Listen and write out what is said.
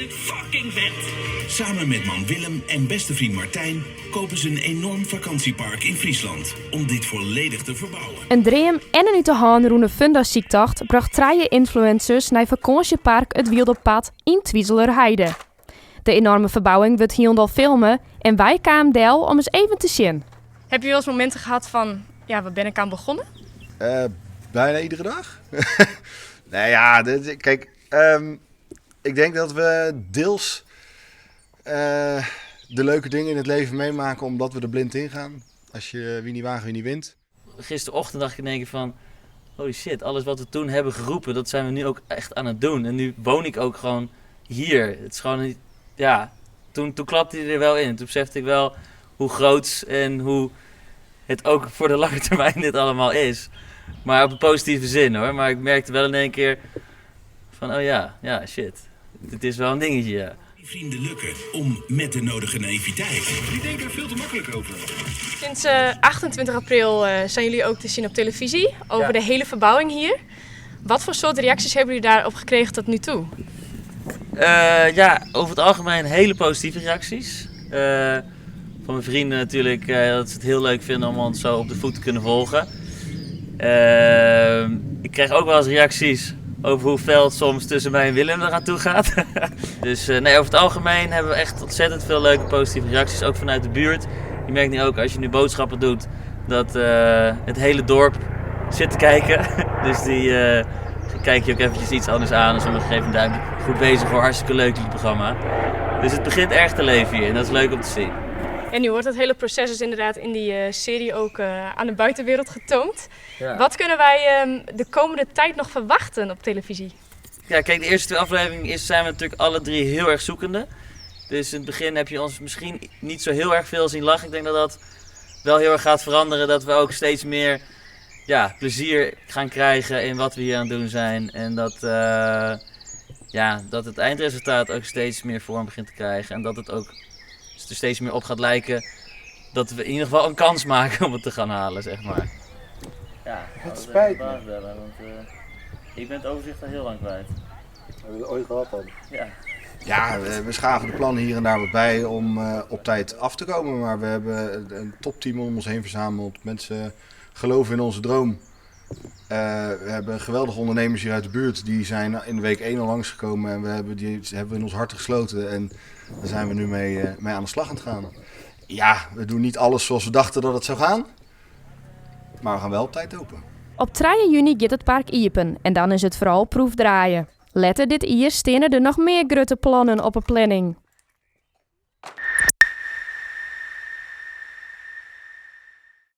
vind het fucking vet. Samen met man Willem en beste vriend Martijn kopen ze een enorm vakantiepark in Friesland om dit volledig te verbouwen. In dream en in út de hân rûne Funda-syktocht brocht trije ynfluencers nei fakânsjepark It Wylde Pad yn Twizelerheide. De enorme ferbouwing wurdt hielendal filme en wy kamen del om ris even te sjen. Heb je wel eens momenten gehad van, ja, waar ben ik aan begonnen? Bijna iedere dag. Nee, ja, kijk, ik denk dat we deels de leuke dingen in het leven meemaken omdat we er blind in gaan. Als je wie niet waagt, wie niet wint. Gisterochtend dacht ik in één keer van, holy shit, alles wat we toen hebben geroepen, dat zijn we nu ook echt aan het doen. En nu woon ik ook gewoon hier. Het is gewoon, niet, ja, toen klapte hij er wel in. Toen besefte ik wel hoe groots en hoe het ook voor de lange termijn dit allemaal is. Maar op een positieve zin hoor. Maar ik merkte wel in één keer van, oh ja, ja, shit. Het is wel een dingetje, ja. Die vrienden lukken om met de nodige naïviteit. Die denken er veel te makkelijk over. Sinds 28 april zijn jullie ook te zien op televisie over de hele verbouwing hier. Wat voor soort reacties hebben jullie daarop gekregen tot nu toe? Ja, over het algemeen hele positieve reacties. Van mijn vrienden natuurlijk, dat ze het heel leuk vinden om ons zo op de voet te kunnen volgen. Ik krijg ook wel eens reacties over hoe fel het soms tussen mij en Willem eraan toe gaat. Dus nee, over het algemeen hebben we echt ontzettend veel leuke positieve reacties, ook vanuit de buurt. Je merkt nu ook als je nu boodschappen doet, dat het hele dorp zit te kijken. Dus die kijk je ook eventjes iets anders aan en sommigen geven een duimpje. Goed bezig hoor, hartstikke leuk dit programma. Dus het begint erg te leven hier en dat is leuk om te zien. En nu wordt het hele proces dus inderdaad in die serie ook aan de buitenwereld getoond. Wat kunnen wij de komende tijd nog verwachten op televisie? Ja, kijk, de eerste 2 afleveringen zijn we natuurlijk alle 3 heel erg zoekende. Dus in het begin heb je ons misschien niet zo heel erg veel zien lachen. Ik denk dat dat wel heel erg gaat veranderen. Dat we ook steeds meer plezier gaan krijgen in wat we hier aan het doen zijn. En dat het eindresultaat ook steeds meer vorm begint te krijgen. En dat het ook er steeds meer op gaat lijken dat we in ieder geval een kans maken om het te gaan halen. Ja, het dat is spijt even me. de baas bellen, want ik ben het overzicht al heel lang kwijt. Hebben we het ooit gehad dan? Ja. Ja, we schaven de plannen hier en daar wat bij om op tijd af te komen. Maar we hebben een topteam om ons heen verzameld. Mensen geloven in onze droom. We hebben geweldige ondernemers hier uit de buurt. Die zijn in de week 1 al langsgekomen en die hebben we in ons hart gesloten. En daar zijn we nu mee aan de slag aan het gaan. Ja, we doen niet alles zoals we dachten dat het zou gaan. Maar we gaan wel op tijd open. Op 3 juni gaat het park iepen en dan is het vooral proefdraaien. Letter dit jaar staan er nog meer grote plannen op de planning.